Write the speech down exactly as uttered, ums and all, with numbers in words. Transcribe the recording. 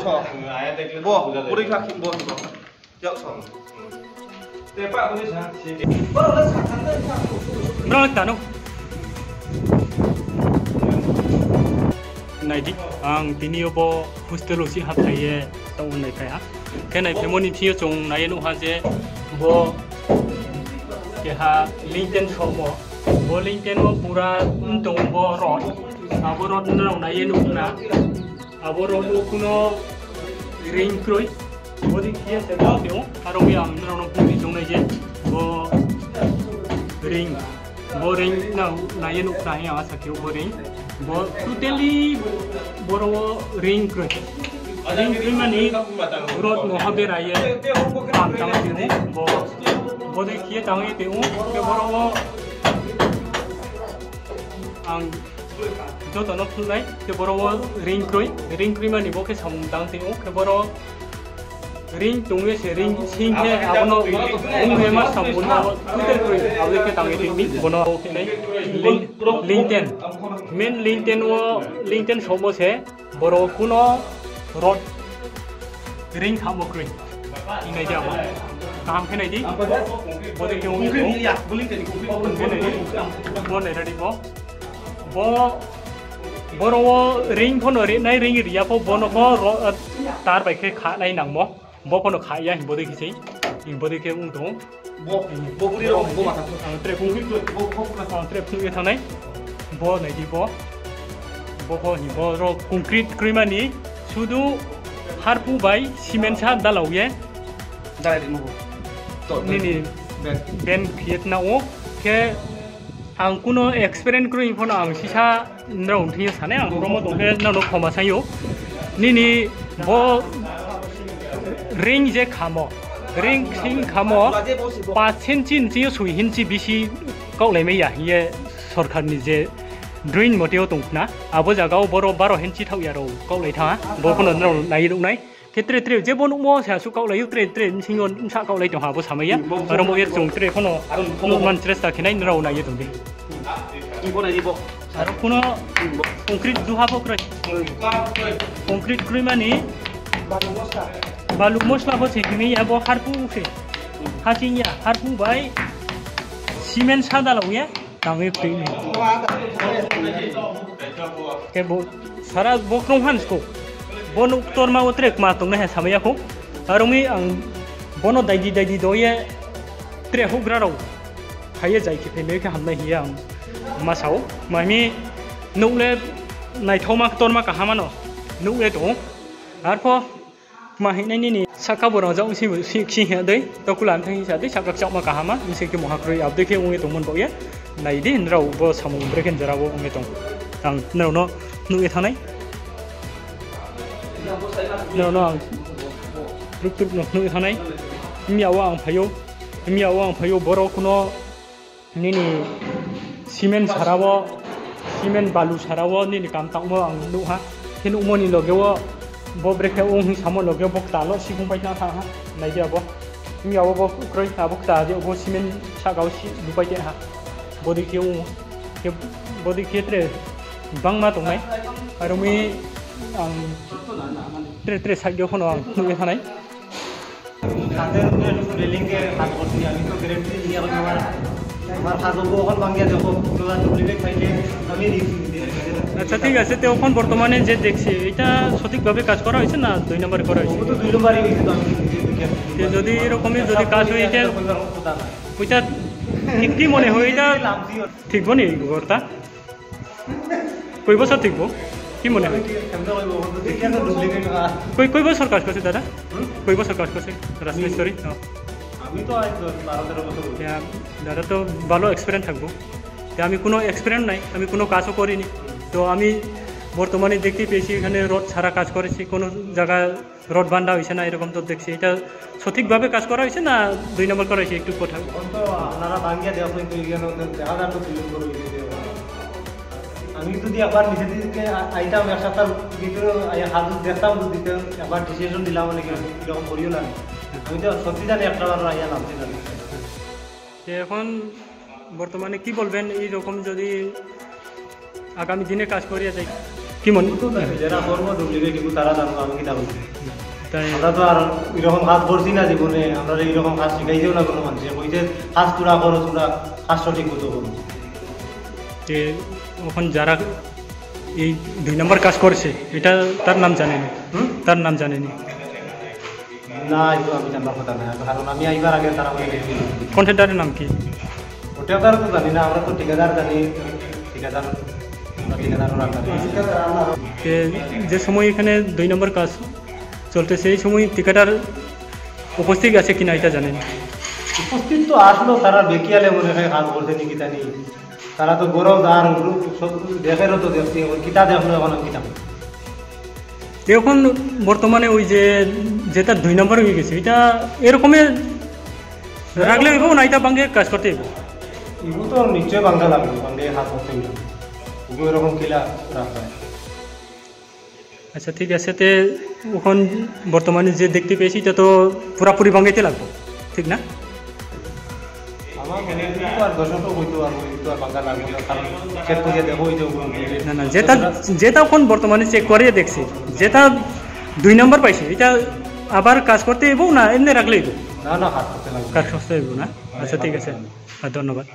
Bo, buri kha khe bo. Yak song. Brang tano. Nai di, ang tini yo bo hostel wo si hapthai ye tong nai phai ha. Khe nai phaimo ni thing yo chung nai ye nuh ha je bo keha lintel somo. Bo lintel wo pura tong bo rod. Abo rod no nai ye nuh na. Abo rod wo kuno ring kroi. Bodei khe ye se tong ou. Aro mi ang nrao no phungni choung nai je bo ring. Bo ring no nai ye nuh na hing ang asa khe ou bo ring. Bo totally boro wo ring kroi. Ring kroi mani rod no ha bera ye kam tang tong ou. Bo, bodei khe ye tang ye tong ou. Khe boro wo ang joto no phnuh nai, khe boro wo ring kroi, ring kroi mani bo khe samung tang tong ou, khe boro ring tong ye se ring sing khe abo no ong ye ma samung no totally kroi, abo khe tang ye tong mi, bo no khe nai ling-, lintel. Main lintel wo, lintel somo se, boro kuno rod ring khamo kroi. Nai di abo. Kaham khe nai di. Bodei khe ong ye tong ou. Bo nai di bo. Bo, boro wo ring pho no ri nai, ring ri ya pho bo no pho ro-, tar bai khe kha nai nangmo. Bo pho no kha ya hing bodei khe sei. Hing bodei khe ong tong ou. Bo, bo buri rao, bo matha pho. Ang tre phung, ang tre phung ye thanng nai. Bo nai di bo. Bo pho hing bo rao concrete kroi mani. Sudu harpu bai cement sa dalau ye. Dalai rimo bo. To, nini ben. Ben khe ye tna ou. Khe ang kuno experience kroi pho no ang sisa nrao thing yo sanai, ang promo tong khe nrao no khoma sai ou. Nini bo ring je khamo, ring sing khamo, পাঁচ ইঞ্চি ni sing yo ছয় ইঞ্চি bisi kaohlai mai ya hing ye sorkar ni je drawing mote yo tong khna. Abo zaga wo boro বারো ইঞ্চি thaoh ya rao kaohlai thanng ha, bo pho no nrao nai ye nuh nai. Khe tre tre je bo nuhmo se asuh kaohlai ou, tre tre bsing yo bsa kaohlai tong ha, bo samai ya. Aro mo ye chung tre pho no nuhman চেষ্টা khe nai, nrao nai ye tong di. Aro kuno concrete duha pho kroi. Concrete kroi mani balu mosla pho se himi ya, bo harpu se. Haching ya, harpu bai cement sa dalau ye. Tang ye tui ni. Khe bo sara bo krung han sko. Bo nouh ktorma wo tre kma tongnai ha samai ya khou. Aro mi ang bo no daidi daidi do ye tre houhgra rao phai ye zai khe phaimai khe hamnai hing ye ang ma sa ou. Kma himi nouh le naithaoma ktorma kaham no nuh ye tong ou. Arpho kma hing nai nini sahka bo rangzag si, si, si hing dei, to kulan thang hing sa dei, sahka kchakma kaham a, bsing khe mungha kroi, abo dei khe ong ye tongmo ni baoh ye. Nai di, nrao bo samung brekhe jora wo ong ye tong. Ang nrao no nuh ye thanng nai. Nrao no ang trup trup no nuh ye thanng nai. Mya wo ang phai ou, mya wo ang phai ou, boro kuno nini cement sara wo, cement balu sara wo nini kam tangmo ang nuh ha. Khe nuhmo ni loge wo bo brekhe ong hing samo loge wo bo kta lo siphung pai thanng ha. Nai di abo. Mya wo bo kroi, abo kta je bo cement sahka wo si lupai te ha. Bodei khe ong, khe bodei khe tre bangma tongnai. Aro mi ang tre tre side yo pho no ang nuh ye thanng nai. তাদের উপরে একটু রেলিং কে হাত করছি, আমি তো গ্যারান্টি দিই, এখন আমার, আমার হাত ওপর এখন ভাঙিয়া দেখো, তোমরা ডুপ্লিকেট পাইলে আমি রিস্ক নিতে। আচ্ছা, ঠিক আছে, তো এখন বর্তমানে যে দেখছি, এটা সঠিকভাবে কাজ করা হয়েছে না দুই নম্বরে করা হয়েছে? ও তো দুই নম্বরই হয়েছে, তো আমি নিজে দেখে আসছি। তো যদি এরকমই যদি কাজ হয়, এটা ওইটা কি, কি মনে হয়, এটা ঠিক বনি ঘরটা? কয় বছর টিকবো? কি মনে হয়? কেমনে হইব? বলতে দেখি এখন ডুপ্লিকেট না। কয়, কয় বছর কাজ করছে দাদা? হুম? কয় বছর কাজ করছে রাজমিস্ত্রি? হ্যাঁ। আমি তো আজ দশ, বারো তেরো বছর হইল। হ্যাঁ, দাদা তো ভালো এক্সপিরিয়েন্স থাকবো। তো আমি কোনো এক্সপিরিয়েন্স নাই, আমি কোনো কাজও করিনি। তো আমি বর্তমানে দেখতে পেয়েছি এখানে রড ছাড়া কাজ করেছি, কোনো জায়গা রড বান্ধা হয়েছে না, এরকম তো দেখছি। এটা সঠিকভাবে কাজ করা হয়েছে না দুই নম্বর করা হয়েছে, একটু কথা। এখন তো আপনারা ভাঙিয়া দেওয়া হয়েছে, এখানে ওদের দেখা যার তো দুই নম্বর হয়ে গেছে। আমি যদি একবার নিজে দিকে আ-, আইতাম, এক সপ্তাহ ভিতরে আইয়া হাত দেখতাম, বুঝ দিতাম, একবার ডিসিশন দিলাম, মানে কি, এরকম করিও না। আমি তো সত্যি জানি একটা বার আইয়া নামছি না। তো এখন বর্তমানে কি বলবেন, এই রকম যদি আগামী দিনে কাজ করিয়া যাই? কি মনে? তো না, যারা করবো duplicate, কিন্তু তারা জানবো আমি কিতা বলছি। তাই আমরা তো আর এরকম কাজ করছি না জীবনে, আমরা এরকম কাজ শিখাইছেও না কোনো মানুষে। কইছে কাজ তোরা করো, তোরা কাজ সঠিক মতো করো। যে ওখানে যারা এই দুই নম্বর কাজ করছে, এটা তার নাম জানেনি? হুম? তার নাম জানেনি? না, এগুলো আমি জানার কথা না, কারণ আমি আইবার আগে তারা আমাকে দেখে দিল। কন্ট্রাক্টরের নাম কি? ওটা তো আর তো জানি না, আমরা তো ঠিকাদার জানি, ঠিকাদার, আমরা ঠিকাদারও রাখা। যে, যে সময় এখানে দুই নম্বর কাজ চলতেছে, এই সময় ঠিকাদার উপস্থিত আছে কিনা এটা জানেন? উপস্থিত তো আসলো, তারা বেকিয়ালে মনে হয় কাজ করছে নাকি জানি। তারা তো গরম আর দেখেরও তো দেখছি, এখন কিতা দেখলো, এখন আমি কিতা। এখন বর্তমানে ওই যে যেটা দুই নম্বর হয়ে গেছে, এটা এরকমই রাখলে হইব না, এটা ভাঙ্গে কাজ করতে হইব? এগুলো তো নিশ্চয় ভাঙ্গা লাগবে, ভাঙ্গে কাজ করতে হইব। এগুলো এরকম কিলা রাখবে। আচ্ছা, ঠিক আছে। তে এখন বর্তমানে যে দেখতে পেয়েছি, এটা তো পুরাপুরি ভাঙ্গাইতে লাগবো, ঠিক না? আমার মনে হয় তো আর দশ তো হইতো আর ওই তো আর ভাঙ্গা লাগবে না, কারণ চেক করে দেখো ওই যে ওগুলো না, না, যেটা, যেটা এখন বর্তমানে চেক করে দেখছি, যেটা দুই নম্বর পাইছে, এটা আবার কাজ করতে হইব না এমনি রাখলে হইব? না, না, কাজ করতে লাগবে। কাজ করতে হইব না? আচ্ছা, ঠিক আছে। আর ধন্যবাদ।